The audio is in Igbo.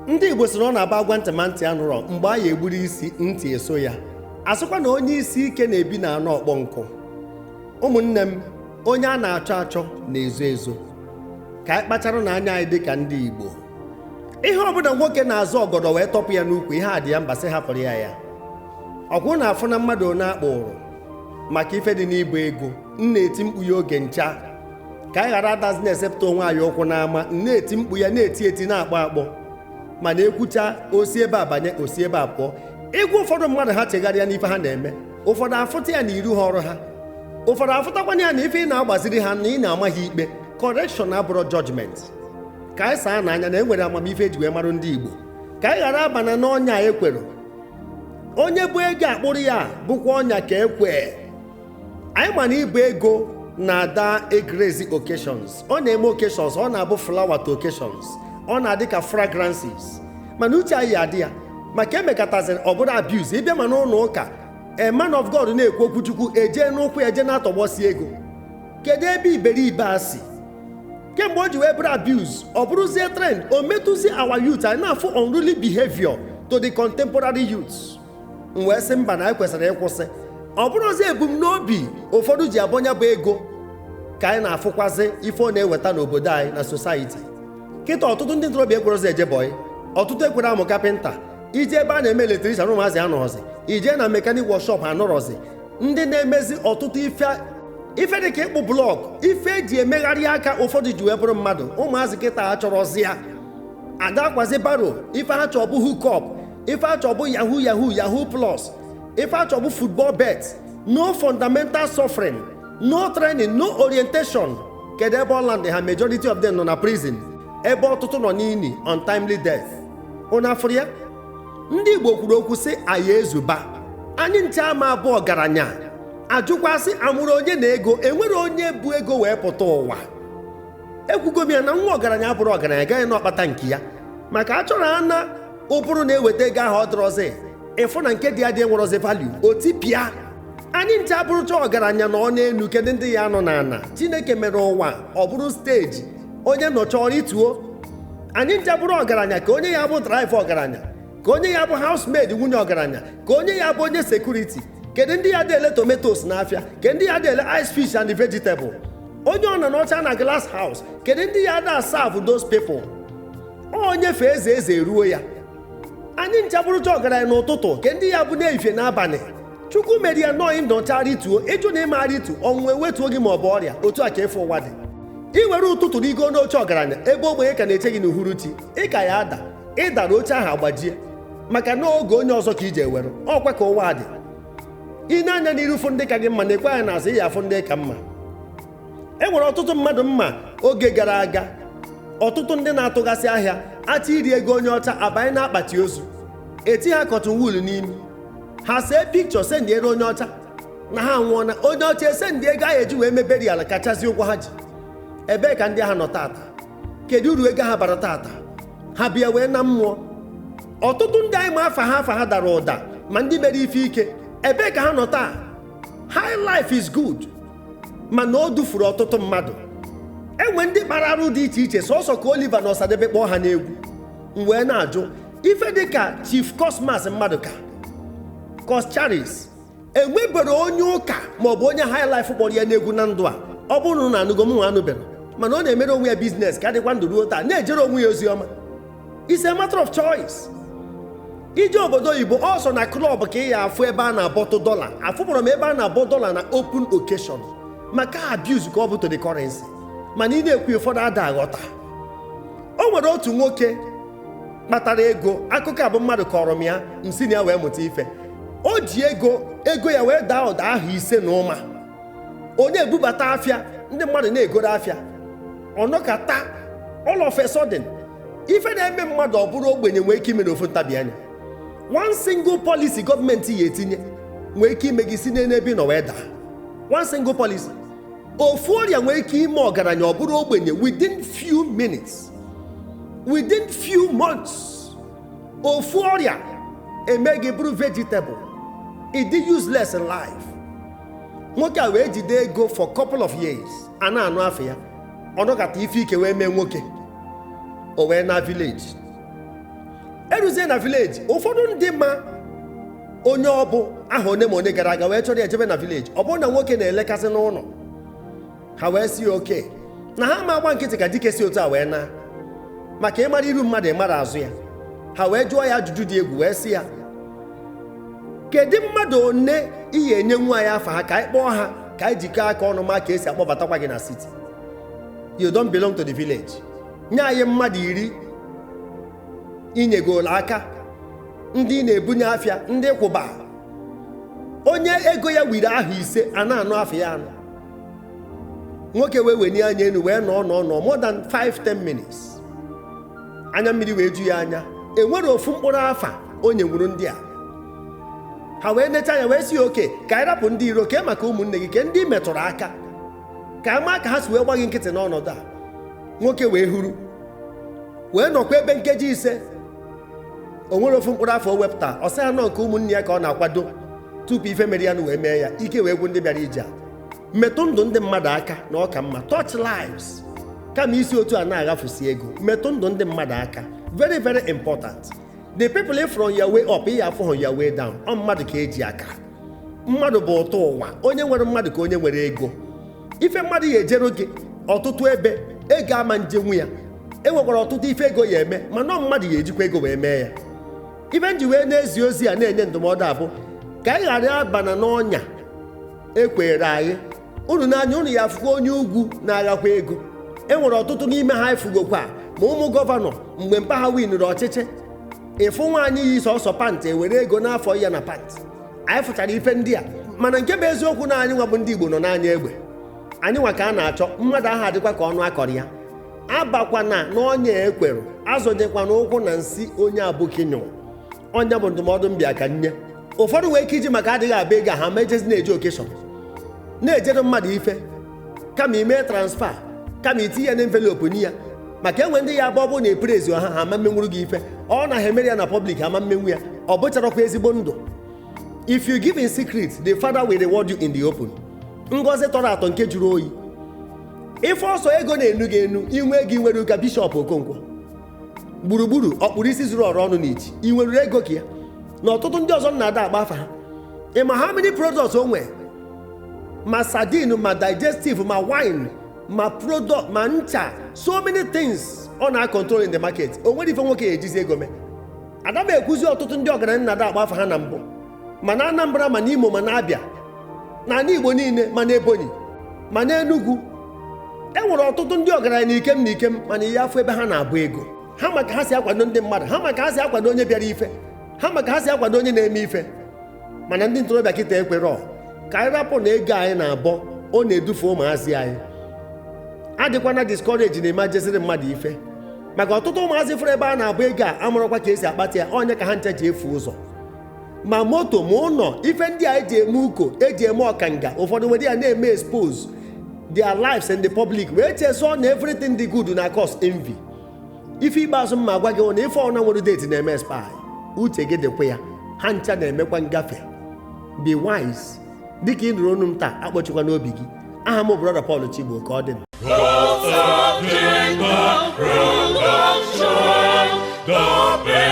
Ndị Igbo sị na ọ na-aba agwa ntị ma ntị anụrọ, mgbe a ya egburu isi, ntị eso ya. Asịkwa na onye isi ike na-ebi na anụ ọkpọ nkụ. Ụmụnne m, onye a na-achọ achọ na-ezo ezo. Ka anyị kpachara n'anya anyị dị ka ndị Igbo. Ihe ọbụla nwoke na-azụ ọgọdọ wee tọpụ ya n'ukwu, ihe a dị ya mba, sị hapụrụ ya ya. Ọkwụ na-afụ na mmadụ one akpụrụ maka ife dị n'ibu ego. M na-eti mkpu ya oge ncha ka anyị ghara adazi na-esepụta onwe anyị ụkwụ n'ama. M na-eti mkpu ya, na-eti eti, na-akpọ akpọ, mana ekwucha, osi ebe a banye, osi ebe a pụọ. Ịgwa ụfọdụ mmadụ ha chegharịa n'ife ha na-eme, ụfọdụ afụta ya na iru ha ọrụ ha, ụfọdụ afụtakwana ya na ife ị na-agbaziri ha na ị na-ama ha ikpe. Correction abụrụ judgment. Ka anyị saa n'anya na e nwere amamife eji wee marụ ndị Igbo, ka anyị ghara abana n'ọnya ekwero. Onye bụ ego akpụrụ ya bụkwa ọnya ka ekwe. Anyị ma na ibu ego na-ada egrezi occasions, ọ na-eme occasions, ọ na-abụ flower to occasions, ọ na-adị ka fragrances, mana uche anyị adị ya maka emekataziri ọ bụrụ abuse. Ịbịa ma n'ụlọ ụka, a man of God na-ekwu okwu Chukwu, eje n'ụkwụ ya, eje na-atọgbọsi ego. Kedu ebe iberibe a si? Kemgbe o ji wee bụrụ abuse, ọ bụrụzie trend, o metụzi our youth. Anyị na-afụ unruly behavior to the contemporary youths. M wee sị mba, na anyị kwesịrị ịkwụsị. Ọ bụrụzi ebumnobi ụfọdụ ji abọnya bụ ego ka anyị na-afụkwazị ife ọ na-eweta n'obodo anyị na society kịta. Ọtụtụ ndị ntorobịa ekwerozi eje boy, ọtụtụ ekwere amụ carpenter. Ije ebe a na-eme electrician, ụmụazị anọrọzi. Ije na mechanic workshop, anọrọzi. Ndị na-emezi ọtụtụ ife, ife dị ka ịkpụ block, ife eji emegharị aka ụfọdụ ji wee bụrụ mmadụ, ụmụazị kịta achọrọzi ya. Ada akwazi barrow. Ife ha chọ bụ hookup, ife achọ bụ yahoo yahoo, yahoo plus, ife achọ bụ football bet. No fundamental suffering, no training, no orientation. Kedu ebe ọland ha? Majority of them nọ na prison, ebe ọtụtụ nọ n'ini, untimely death. Unu afụrụ ya? Ndị Igbo kwuru okwu sị anyị ezuba anyị nche ama abụọ ọgaranya. Ajụkwasị, amụrụ onye na ego? Enwere onye bụ ego wee pụta ụwa? Ekwugo m ya na nwa ọgaranya abụrụ ọgaranya gaghị n'ọkpata nke ya, maka achọrọ ana ụbụrụ na-eweta ego ahụ. Ọ dịrọzi ịfụ na nke dị adị enwerọzi value otipịa. Anyị nche abụrụcha ọgaranya na ọ n'elu, kedu ndị ya nọ n'ala? Chineke mere ụwa ọ bụrụ stage, onye nọchọrọ ituo. Anyị nche bụrụ ọgaranya, ka onye ya bụ driver ọgaranya, ka onye ya bụ housemaid nwunye ọgaranya, ka onye ya bụ onye security. Kedu ndị ya dị ele tomatoes n'afịa? Kedu ndị ya dị ele ice fish and vegetable? Onye ọ nọ n'ọcha na glass house, kedu ndị ya da serve those people? Onye fee eze, eze eruo ya. Anyị ncha bụrụcha ọgaranya n'ụtụtụ, ke ndị ya bụ n'ehihie, n'abalị. Chukwu mere ya nọọ ịnọcha rituo. Ịjụ na ịma ritu, ọnwụ ewetuo gị ma ọ bụ ọrịa. Otu a ka efe ụwa dị. Ị were ụtụtụ rigo n'oche ọgaranya, ebe ogbenye ka na-eche gị n'uhuruchi, ị ka ya ada, ịdara, oche ahụ agbajie, maka na oge onye ọzọ ka iji ewere ọkwa. Ka ụwa dị, ị na-anya n'iru fụ ndị ka gị mma, na-ekwe anya n'azụ, ị ya afụ ndị ka mma. E nwere ọtụtụ mmadụ mma oge gara aga, ọtụtụ ndị na-atụgasị ahịa achọ iri ego onye ọcha, abanye na akpati ozu, eti ha cotton wool n'imi ha, see picture, sendiere onye ọcha na ha nwụọna. Onye ọcha esendị ego ahụ eji wee meberi ala kachazi ụgwọ ha ji. Ebee ka ndị ahụ nọ tata? Kedu uru ego ha bara tata? Ha bịa wee na mmụọ. Ọtụtụ ndị anyị ma afa ha, afa ha dara ụda, ma ndị mere ife ike, ebee ka ha nọ taa? High life is good, mana o dufuru ọtụtụ mmadụ. Enwe ndị kpara arụ dị iche iche, sọsọ ka Oliver na Ọsadebe kpọọ ha n'egwu. M wee na-ajụ, ife dịka Chief Cosmas Mmadụka, Coscharis, enwebere onye ụka maọbụ onye high life kpọrọ ya n'egwu na ndụ a? Ọ bụrụ na anụgo m nwa anụbere, mana ọ na-emere onwe ya business, ka dịkwa ndụ ruo taa, na-ejere onwe ya ozi ọma. It's a matter of choice. Ije obodo oyibo, ọsọ na club ka ị ya afụ ebe a na-abọtụ dọla. Afụbụrụ m ebe a na-abọ dọla na open occasion, maka abuse ka ọ bụ to the currency. Mana ị na-ekwu, ụfọdụ ada aghọta. O nwere otu nwoke kpatara ego. Akụkọ a bụ mmadụ kọrọ m ya, m si na ya wee mụta ife. O ji ego, ego ya wee daa ụda ahụ ise na ụma. Onye ebubata afịa, ndị mmadụ na-egoro afịa. Ọnọkata, all of a sudden, ife na-eme mmadụ ọ bụrụ ogbenye nwee ike ime n'ofu ntabi anya. One single policy gọọmenti ya etinye nwee ike ime gị si n'ebe ị nọ wee daa. One single policy, ofu ọrịa nwee ike ime ọgaranya ọ bụrụ ogbenye within few minutes, within few months. Ofu ọrịa eme gị bụrụ vegetable, ịdị useless in life. Nwoke a wee jide ego for couple of years, a na-anụ afọ ya. Ọnọkata, ife ike wee mee nwoke, o wee na village. Eruzie na village, ụfọdụ ndị ma onye ọ bụ aha one ma one gara aga wee chọrọ ya ejebe na village. Ọ bụrụ na nwoke na-elekasị n'ụlọ ha, wee si oke na ha ma agba nkịtị ka dike si otu a wee na maka ịmara iru mmadụ, ịmara azụ ya. Ha wee jụọ ya ajụjụ dị egwu, wee sị ya, kedu mmadụ one ị ga-enye nwa ya afa ha ka anyị kpọọ ha, ka anyị jikọọ aka ọnụ ma ka esi akpọbatakwa gị na city? You don't belong to the village. Nye anyị mmadụ 10 inyegoro aka, ndị na-ebunye afịa, ndị kwụba onye ego ya wiri ahụ 5 a na-anụ afọ ya anụ. Nwoke wee wenye anya elu, wee nọọ nọọ nọọ more than 5-10 minutes, anya mmiri wee ju ya anya. Enwere ofu mkpụrụ afa o nyenwuru ndị a. Ha wee necha anya, wee si oke ka anyị rapụ ndị iro kee maka ụmụnne gị, ke ndị metụrụ aka, ka ama ka ha si wee gba gị nkịtị n'ọnọdụ a. Nwoke wee huru, wee nọkwa ebe nkeji 5, o nwere ofu mkpụrụ afọ o wepụta. Ọ sị ya nọ nke ụmụnne ya ka ọ na-akwado tupu ife mere ya na wee mee ya. Ike wee gwụ ndị bịara ije a. Metụ ndụ ndị mmadụ aka na ọ ka mma. Touch lives, kama isi otu a na-aghafusi ego. Metụ ndụ ndị mmadụ aka, very very important. The people if from your way up, ị ya afụ your way down. Ọ mmadụ ka eji aka. Mmadụ bụ ụtọ ụwa. Onye nwere mmadụ ka onye nwere ego. Ife mmadụ ya ejere gị ọtụtụ ebe, ego ama njenwu ya. E nwekwara ọtụtụ ife ego ya eme, mana ọ mmadụ ya ejikwa ego wee mee ya. Ife nji wee na-ezi ozi a, na-enye ndụmọdụ abụ ka anyị ghara abana n'ọnya ekwere anyị. Unu n'anya unu ya afụkwa onye ugwu na-aghakwa ego. E nwere ọtụtụ n'ime ha efugokwa, ma ụmụ governor, mgbe mpa ha winụrụ ọchịchị. Ịfụ nwaanyị yi sọsọ pant, ewere ego n'afọ ya na pant. Anyị fụchara ife ndị a. Mana nke bụ eziokwu na anyị nwa bụ ndị Igbo nọ n'anya egbe. Anyị nwa ka a na-achọ. Mmadụ ahụ adịkwa ka ọnụ akọrọ ya. Abakwana n'ọnya ekwerụ, azọnyekwana ụkwụ na nsị onye abụghị nyụrụ. Ọnya bụ ndụmọdụ mbịa ka nye. Ụfọdụ nwere ike iji maka adịghị aba ego a, ha ma ejezi na-eje occasion, na-ejere mmadụ ife, kama ime transfer, kama itinye ya na envelope nye ya, maka enwe ndị ya abụ ọ bụrụ na eprezi ha, ha ama mmenwuru gị ife. Ọ na ha emere ya na public, ama mmenwu ya. Ọ bụcharakwa ezigbo ndụ. If you give in secret, the Father will reward you in the open. Ngọzi tọrọ atọ nke jụrụ oyi. Ife ọsọ ego na-enu gị enu, inwe ego, inwere ụka Bishop Okonkwo gburugburu ọkpụrụ isi zuru ọrụ ọnụ n'iji ị nwere ego ka ya na ọtụtụ ndị ọzọ na-ada agba afa ha. Ị ma how many products o nwee? Ma sardine, ma digestive, ma wine, ma product, ma ncha, so many things ọ na-control in the market. O nwere ife nwoke ya ejizi ego mee. Ada m ekwuzi ọtụtụ ndị ọgaranya na-ada agba afa ha na mbụ, ma na Anambra, ma na Imo, ma na Abịa, na ala Igbo niile, ma na Ebonyi, ma na Enugu. E nwere ọtụtụ ndị ọgaranya na ikem na ikem, mana ihe afọ ebe ha na-abụ ego ha, maka ha si akwado ndị mmadụ ha, maka ha si akwado onye bịara ife ha, maka ha si akwado onye na-eme ife. Mana ndị ntorobịa kịta ekwere ka anyị rapụ na ego anyị na-abọ, ọ na-edufe ụmụazị anyị. Adịkwana discourage na eme mmadụ ife, maka ọtụtụ ụmụazị fụrụ ebe a na-abụ ego a, amụrụkwa ka esi akpata ya. Onye ka ha ncha ji efu ụzọ, ma moto, ma ụlọ, ife ndị a eji eme uko, eji eme ọkanga. Ụfọdụ nwere ya na-eme expose their lives in the public, wee chesọ na everything dị good na cause envy. Ife ikpeazụ mma agwa gị na ife ọna nwere date na-eme expire. Uche gị dịkwa ya. Ha ncha na-emekwa ngafe. Be wise. Dịka ị nụrụ onu m taa, akpọchikwa n'obi gị. Aha m, Brother Paul Chigbo. Ka ọ dị. God's kingdom, rule the child, the